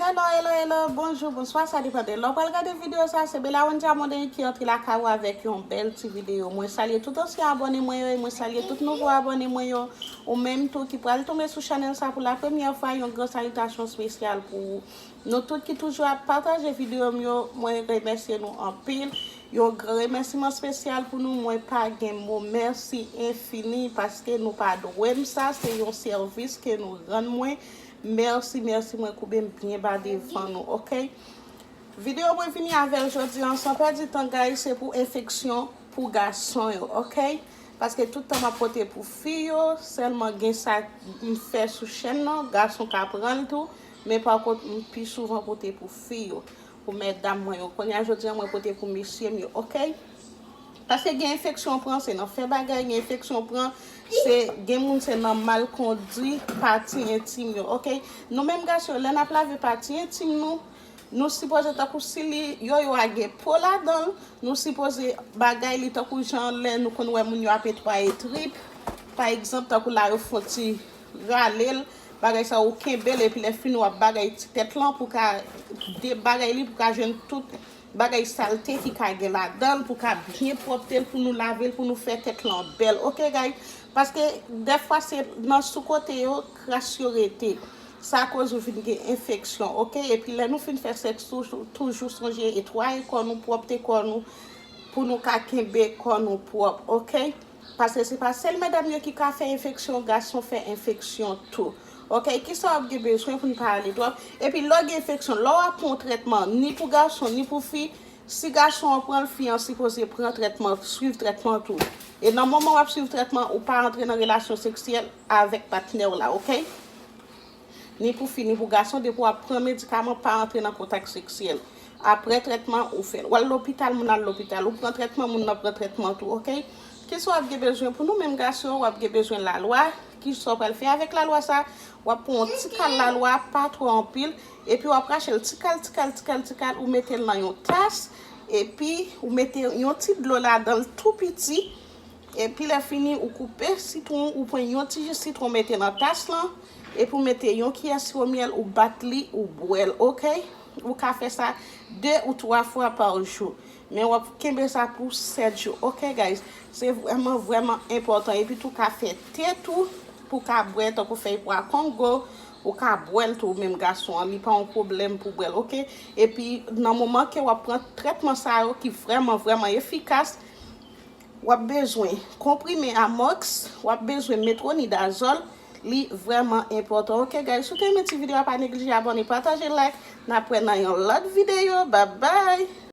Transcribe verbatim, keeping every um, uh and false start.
Hello, hello, hello, bonjou, bonswa, sa depann de lè w pral gade videyo sa. Se Bella Wendy Amondeny ki antre lakay ou avèk yon bèl ti videyo. Mwen salye tout ansyen abòne mwen yo e mwen salye tout nouvo abòne mwen yo. Ou menm tou ki pral tonbe sou chanèl sa pou la premyè fwa, yon gran salitasyon espesyal pou ou. Nou tout ki toujou ap pataje videyo m yo, mwen remèsye nou anpil. Yon gran remèsiman espesyal pou nou. Mwen pa gen mo, mèsi enfini paske nou pa dwe m sa. Se yon sèvis ke nou rann mwen. Mèsi, mèsi, mwen koube m byen ba devan nou, oke? Videyo mwen vini avè l jodi an, san pèdi tan, guys, se pou enfeksyon pou gason yo, oke? Paske tout tan m ap pote pou fi yo, sèlman gen sa m fè sou chèn nan, gason ka pran l tou, men pa kont m pi souvan pote pou fi yo, pou mètdam mwen yo. Kounye a jodi an mwen pote pou mesye m yo, oke? Paske gen enfeksyon pran, se nan fè bagay, gen enfeksyon pran, se gen moun se nan mal kondui pati entim yo, oke? Nou menm gason yo, lè n ap lave pati entim nou, nou sipoze tankou si li yoyo a gen po ladan l, nou sipoze bagay li tankou jan lè nou konn wè moun yo ap netwaye trip, pa egzanp, tankou la yo fon ti rale l, bagay sa ou kenbe l, epi lè fini w ap bagay ti tèt lan pou ka de bagay li pou ka jwenn tout bagay salte ki ka gen ladan l, pou ka byen pwòpte l, pou nou lave l, pou nou fè tèt lan bèl, oke, guys? Paske dèfwa se nan sou kote yo kras yo rete. Sa koz ou vin gen enfeksyon, oke? Epi lè nou fin fè sèks, toujou, toujou sonje netwaye kò nou, pwòpte kò nou, pou nou ka kenbe kò nou pwòp, oke? Paske se pa sèl medam yo ki ka fè enfeksyon, gason fè enfeksyon tou. Oke, kisa w ap gen bezwen pou n pa ale twòp? Epi lè w gen enfeksyon, lè w ap pran yon trètman, ni pou gason, ni pou fi, si gason an pran l, fi an sipoze pran trètman, swiv trètman tou. E nan moman w ap swiv trètman, ou pa antre nan relasyon seksyèl avèk patnè w la, oke? Ni pou fi, ni pou gason, depi w ap pran medikaman, pa antre nan kontak seksyèl. Apre trètman, ou fè l. W al lopital, moun al lopital. Ou pran trètman, moun nan pran trètman tou, oke? Kisa w ap gen bezwen pou nou menm gason, w ap gen bezwen lalwa. Kisa w pral fè avèk lalwa sa? W ap pran yon ti kal lalwa, pa twò anpil, epi w ap rache l ti kal, ti kal, ti kal, ti kal, ou mete l nan yon tas, epi ou mete yon ti dlo ladan l tou piti, epi lè fini, ou koupe sitwon, ou pran yon ti ji sitwon, mete nan tas lan, epi ou mete yon kiyè siwo myèl, ou bat li, ou bwè l, oke? Ou ka fè sa de ou twa fwa pa jou. Men w ap kenbe sa pou sèt jou, oke, guys? Se vrèman, vrèman enpòtan. Epi tou, ou ka fè te tou, pou w ka bwè, tankou fèy pwa kongo, ou ka bwè l tou, menm gason an, li pa yon pwoblèm pou bwè l, oke? Epi, nan moman ke w ap pran trètman sa yo, ki vrèman, vrèman efikas, w ap bezwen konprime Amox, w ap bezwen metwonidazòl, li vrèman enpòtan. Oke, guys, si w te renmen ti videyo a, pa neglije abòne, pataje, like, n ap wè nan yon lòt videyo. Bye bye!